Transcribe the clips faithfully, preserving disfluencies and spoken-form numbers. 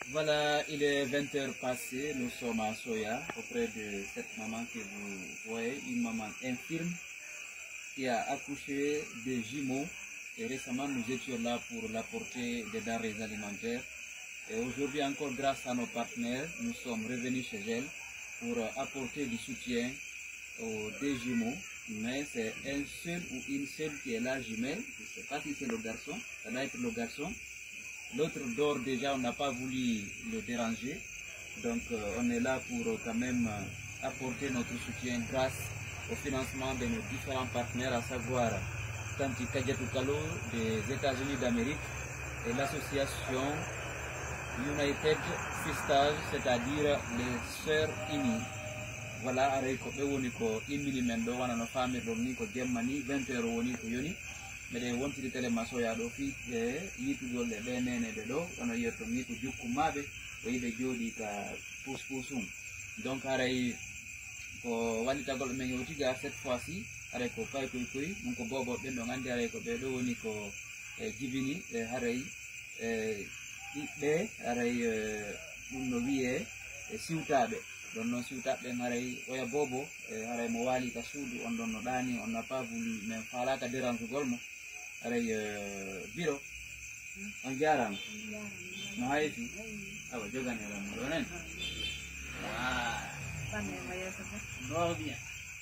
Voilà, il est vingt heures passées. Nous sommes à Soya, auprès de cette maman que vous voyez, une maman infirme qui a accouché de jumeaux. Et récemment, nous étions là pour l'apporter des denrées alimentaires. Et aujourd'hui encore, grâce à nos partenaires, nous sommes revenus chez elle pour apporter du soutien aux deux jumeaux. Mais c'est un seul ou une seule qui est là, jumelle. Je ne sais pas si c'est le garçon. Ça doit être le garçon. L'autre dort déjà, on n'a pas voulu le déranger. Donc, euh, on est là pour, euh, quand même, euh, apporter notre soutien grâce au financement de nos différents partenaires, à savoir Tanti Kadiatou Kalo des États-Unis d'Amérique et l'association United Sisters, c'est-à-dire les Sœurs Unies. Voilà, aray ko ɓe woni ko immini men ɗo, wano no faamirɗon ni, ko jemma ni, vingt heures woni ko yoni. Meɗen wontiri tele masoya ɗo fii e yiitugol e ɓe neeneeɓe ɗo, wano yiyirton ni ko jukkumaaɓe, ko yiɓe jooɗii ka puuspuusun. Donc, haray ko wallitagol men o tigi, cette fois-ci, haray ko paykoy koy, ɗum ko boobo ɓen ɗon anndi, haray ko ɓe ɗo woni ko e jibini, e haray e ɓiɓɓe, haray e ɗum no wiyee e siwtaaɓe. Ɗon non siwtaaɓe ɓen haray oya boobo, e haray mo waali ka suudu, on ɗon no ɗaani, on n'a pas voulu, men faalaaka dérangugol mo. Haray e biro, on jaaraama. No hayti? Awa, joganeeran mo ɗo nen. Waa. Dort bien.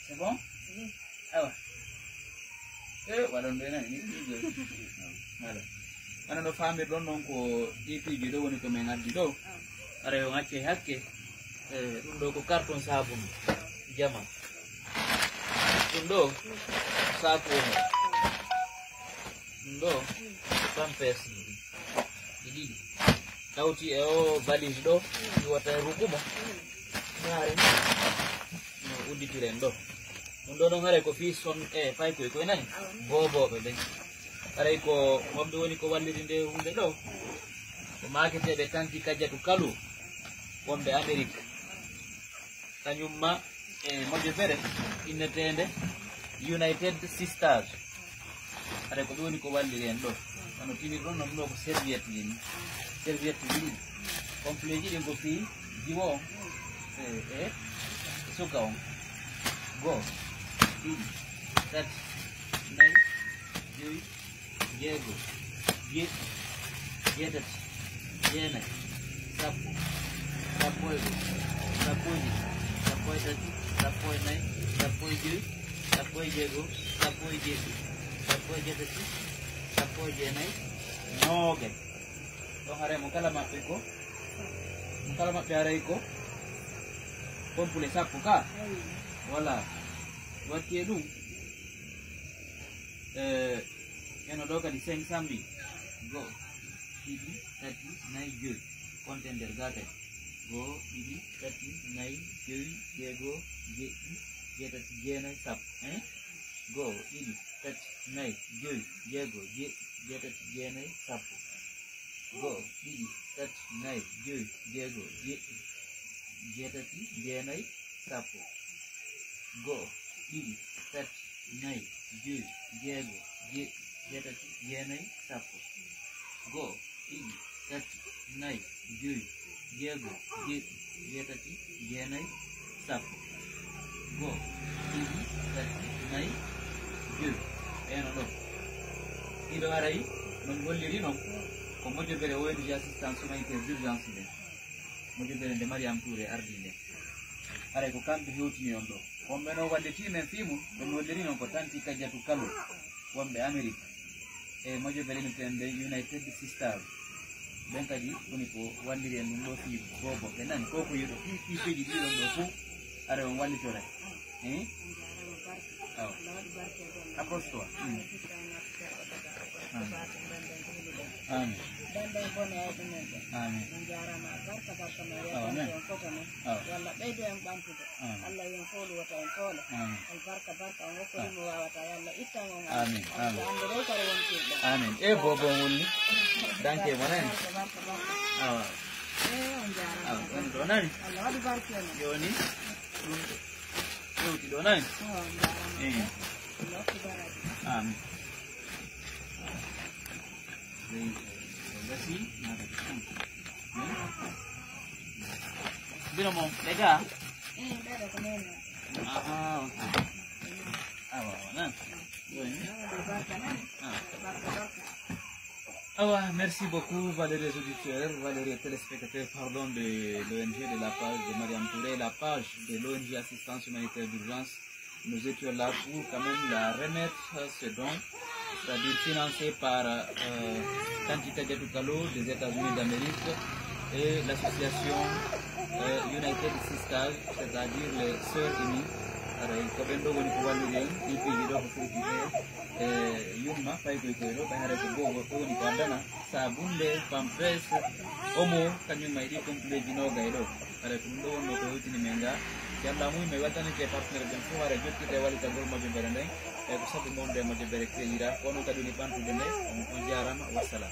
C'est bon? Awa. E, waɗon ɗo nani, ni ɗiɗo. Voilà. Wano no faamirɗon non ko ɗii piiji ɗo woni ko men addi ɗo. Aray on acce hakke. E, ɗum ɗo ko carton sabun. Jama. Ɗum ɗo saaku on. Ɗum ɗo pampers. Ɗi ɗiɗi. Hawti e o valise ɗo, ɗi wata e rukumo. Ñaare. No udditiren ɗo. Ɗum ɗo non haray ko fii son e paykoy koy nani. Boobooɓe ɓen. Haray ko homɓe woni ko walliri nde huunde ɗo. Ko maaketeeɓe Tanti Kajatu Kalu, wonɓe Amerik. Kañum ma e mojobere inneteende United Sisters. Haray ko ɓe woni ko walliri en ɗo. Wano tinirɗon non ɗo ko serviette ni. Serviette ɗiɗi. Complet ji ɗin ko fii jiwo on. E, e suka on. Goo, ɗiɗi, tati, nayi, jowi, jeego, jeɗɗi, jeetati, jeenay, sappo, sappo e go'o, sappo e ɗiɗi, sappo e tati, sappo e nayi, sappo e jowi, sappo e jeego, sappo e jeɗɗi, sappo e jeetati, sappo e jeenay, noogay. Ɗon haray mo kala maɓɓe ko, mo kala maɓɓe haray ko complet sappo ka. Voilà. Watti e ɗum. Eh, eno ɗo kadi cinq cent mille. Go'o, ɗiɗi, tati, nayi, jowi. Konten nder ga kadi. Go'o, ɗiɗi, tati, nayi, jowi, jeego, jeɗɗi, jeetati, jeenay, sappo. Hein? Go'o, ɗiɗi, tati, nayi, jowi, jeego, jeɗɗi, jeetati, jeenay, sappo. Go'o, ɗiɗi, tati, nayi, jowi, jeego, jeɗɗi, jeetati, jeenay, sappo. Go'o, ɗiɗi, tati, nayi, jowi, jeego, jeɗɗi, jeetati, jeenay, sappo. Go'o, ɗiɗi, tati, nayi, jowi, jeego, jeɗɗi, jeetati, jeenay, sappo. Go'o, ɗiɗi, tati, nayi, jowi. Ɓeeno ɗoo. Ɗiɗo aray, no mi holliri non, ko mojobere O N G assistance humanitaire d'urgence nden. Mojobere nde Mariam Touré ardii nden. Haray ko kamɓe hewtini on ɗoo. Wonɓe no wallitii men fii mun, ɓe no holliri non ko Tanti Kajatu Kalu, wonɓe Amerik. E mojobere no wi'etee United Sisters. Ɓen kadi woni ko walliri en ɗum ɗoo fii boobo. Ɓe nani ko ko yiɗo fii, fii piiji ɗii ɗon ɗoo fow, haray on wallitoray. Eh? Awa. Accroche-toi. Mm. Amin. Amin. Awa, amin. Awa. Amin. Amin. Amin. Amin. E boobo on wulli. Danke mo nani. Awa. Awa, on ɗo nani. Jooni. Ɗum hewti ɗo nani. Eh. Amin. Ley, o gasi, naata ko ɗum. Hmm? Bino mo, ɓe ga? Eh, ɓeɗo ko nene. Aha, ok. Awa, awa, na. Ɗo ni. Ɗo barka na. Ah. Barka, barka. Awa, merci beaucoup, valeureux auditeurs, valeureux téléspectateurs, pardon, de l'O N G, de la page de Mariam Touré, la page de l'O N G Assistance Humanitaire d'Urgence. Nous étions là pour quand même la remettre, euh, ce don, c'est-à-dire financé par, euh, Kanti Kadiatou Kalo des États-Unis d'Amérique et l'association, euh, United Sisters, c'est-à-dire les Sœurs Unies. Haray ko ɓen ɗo woni ko walliri en, ɗi piiji ɗo ko foti e, e yumma, paykoy koy ɗo, ɓay haray ko goo goɗɗo woni ko addana. Sabunde, pampers, omo, kañum e ɗi complet ji noogay ɗo. Haray ko ɗum ɗo wonno ko hewtini men ga. Si Allah muyi, mi weltanike partenaire ɓen fof, haray jokkirde e wallitagol mojobere nden. E ko sabu mon nde mojobere créira. Ko onon kadi woni ɓantude nde. On, on jaarama. Wassalam.